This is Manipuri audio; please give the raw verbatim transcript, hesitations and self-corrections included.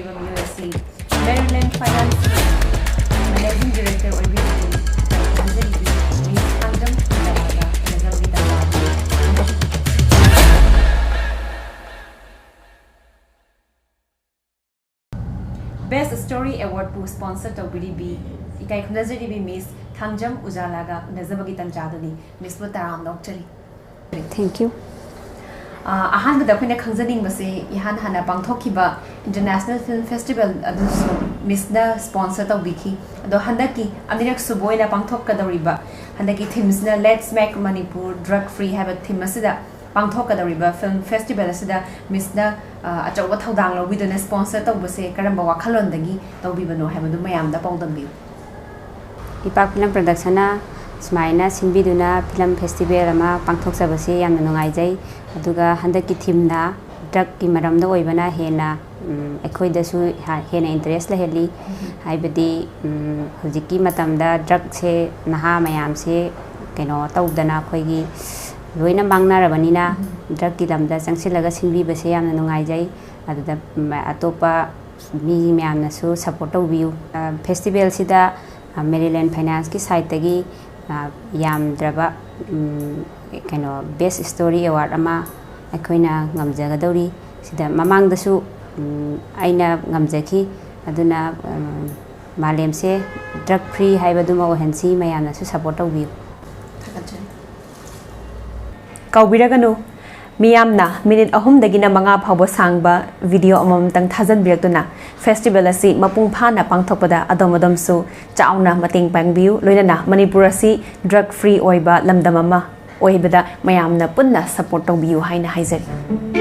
ꯃꯤꯑꯣꯏ ꯑꯁꯤ ꯃꯦꯔꯤꯂꯦꯟ ꯐꯥꯏꯅꯥꯟꯁꯀꯤ ꯃꯦꯅꯦꯖꯤꯡ ꯗꯤꯔꯦꯛꯇꯔ ꯑꯣꯏꯕꯤꯔꯤꯕ ꯊꯥꯡꯖꯝ ꯀꯨꯟꯖꯥꯒ ꯎꯅꯖꯕꯒꯤ ꯇꯥꯟꯖꯥ ꯑꯗꯨ Best Story Awardꯄꯨ sponsor ꯇꯧꯕꯤꯔꯤꯕꯤ ꯏꯀꯥꯏ ꯈꯨꯝꯅꯖꯔꯤꯕꯤ ꯃꯤꯁ ꯊꯥꯡꯖꯝ ꯎꯖꯥꯂꯥꯒ ꯎꯅꯖꯕꯒꯤ ꯇꯥꯟꯖꯥꯗꯨꯅꯤ꯫ ꯃꯤꯁꯄꯨ ꯇꯔꯥꯝꯅ ꯑꯣꯛꯆꯔꯤ꯫ Thank you. ꯑ, ꯑꯍꯥꯟꯕꯗ ꯑꯩꯈꯣꯏꯅ ꯈꯪꯖꯅꯤꯡꯕꯁꯦ, ꯏꯍꯥꯟ ꯍꯥꯟꯅ ꯄꯥꯡꯊꯣꯛꯈꯤꯕ International Film Festival ꯑꯗꯨꯁꯨ ꯃꯤꯁꯅ sponsor ꯇꯧꯕꯤꯈꯤ꯫ ꯑꯗꯣ ꯍꯟꯗꯛꯀꯤ ꯑꯅꯤꯔꯛ ꯁꯨꯕ ꯑꯣꯏꯅ ꯄꯥꯡꯊꯣꯛꯀꯗꯧꯔꯤꯕ ꯍꯟꯗꯛꯀꯤ themeꯁꯤꯅ Let's Make Manipur Drug Free ꯍꯥꯏꯕ theme ꯑꯁꯤꯗ ꯄꯥꯡꯊꯣꯛꯀꯗꯧꯔꯤꯕ film festival ꯑꯁꯤꯗ ꯃꯤꯁꯅ, ꯑ, ꯑꯆꯧꯕ ꯊꯧꯗꯥꯡ ꯂꯧꯕꯤꯗꯨꯅ sponsor ꯇꯧꯕꯁꯦ ꯀꯔꯝꯕ ꯋꯥꯈꯜꯂꯣꯟꯗꯒꯤ ꯇꯧꯕꯤꯕꯅꯣ ꯍꯥꯏꯕꯗꯨ ꯃꯌꯥꯝꯗ ꯄꯥꯎꯗꯝꯕꯤꯌꯨ꯫ ꯏꯄꯥꯛ Film Productionꯅ ꯁꯨꯃꯥꯏꯅ ꯁꯤꯟꯕꯤꯗꯨꯅ film festival ꯑꯃ ꯄꯥꯡꯊꯣꯛꯆꯕꯁꯤ ꯌꯥꯝꯅ ꯅꯨꯡꯉꯥꯏꯖꯩ꯫ ꯑꯗꯨꯒ ꯍꯟꯗꯛꯀꯤ themeꯅ drugꯀꯤ ꯃꯔꯝꯗ ꯑꯣꯏꯕꯅ ꯍꯦꯟꯅ, ꯎꯝ, ꯑꯩꯈꯣꯏꯗꯁꯨ ꯍꯥ-, ꯍꯦꯟꯅ interest ꯂꯩꯍꯜꯂꯤ꯫ ꯍꯥꯏꯕꯗꯤ, ꯎꯝ, ꯍꯧꯖꯤꯛꯀꯤ ꯃꯇꯝꯗ drugꯁꯦ ꯅꯍꯥ ꯃꯌꯥꯝꯁꯦ ꯀꯩꯅꯣ ꯇꯧꯗꯅ ꯑꯩꯈꯣꯏꯒꯤ ꯂꯣꯏꯅ ꯃꯥꯡꯅꯔꯕꯅꯤꯅ drugꯀꯤ ꯂꯝꯗ ꯆꯪꯁꯤꯜꯂꯒ ꯁꯤꯟꯕꯤꯕꯁꯦ ꯌꯥꯝꯅ ꯅꯨꯡꯉꯥꯏꯖꯩ꯫ ꯑꯗꯨꯗ, ꯎꯝ, ꯑꯇꯣꯞꯄ ꯃꯤ ꯃꯌꯥꯝꯅꯁꯨ support ꯇꯧꯕꯤꯌꯨ꯫ ꯑ, festivalꯁꯤꯗ, ꯑ, ꯃꯦꯔꯤꯂꯦꯟ ꯐꯥꯏꯅꯥꯟꯁꯀꯤ sideꯇꯒꯤ, ꯑ, ꯌꯥꯝꯗ꯭ꯔꯕ, ꯎꯝ, ꯀꯩꯅꯣ, Best Story Award ꯑꯃ ꯑꯩꯈꯣꯏꯅ ꯉꯝꯖꯒꯗꯧꯔꯤ꯫ ꯁꯤꯗ ꯃꯃꯥꯡꯗꯁꯨ, ꯎꯝ, ꯑꯩꯅ ꯉꯝꯖꯈꯤ꯫ ꯑꯗꯨꯅ, ꯎꯝ, ꯃꯥꯂꯦꯝꯁꯦ drug free ꯍꯥꯏꯕꯗꯨꯃ ꯑꯣꯏꯍꯟꯁꯤ, ꯃꯌꯥꯝꯅꯁꯨ support ꯇꯧꯕꯤꯌꯨ꯫ ꯊꯥꯒꯠꯆꯔꯤ꯫ ꯀꯥꯎꯕꯤꯔꯒꯅꯨ, ꯃꯤꯌꯥꯝꯅ minute ꯑꯍꯨꯝꯗꯒꯤꯅ ꯃꯉꯥ ꯐꯥꯎꯕ ꯁꯥꯡꯕ video ꯑꯃꯃꯝꯇꯪ ꯊꯥꯖꯟꯕꯤꯔꯛꯇꯨꯅ festival ꯑꯁꯤ ꯃꯄꯨꯡ ꯐꯥꯅ ꯄꯥꯡꯊꯣꯛꯄꯗ ꯑꯗꯣꯝ ꯑꯗꯣꯝꯁꯨ ꯆꯥꯎꯅ ꯃꯇꯦꯡ ꯄꯥꯡꯕꯤꯌꯨ꯫ ꯂꯣꯏꯅꯅ ꯃꯅꯤꯄꯨꯔ ꯑꯁꯤ drug free ꯑꯣꯏꯕ ꯂꯝꯗꯝ ꯑꯃ ꯑꯣꯏꯕꯗ ꯃꯌꯥꯝꯅ ꯄꯨꯟꯅ support ꯇꯧꯕꯤꯌꯨ ꯍꯥꯏꯅ ꯍꯥꯏꯖꯔꯤ꯫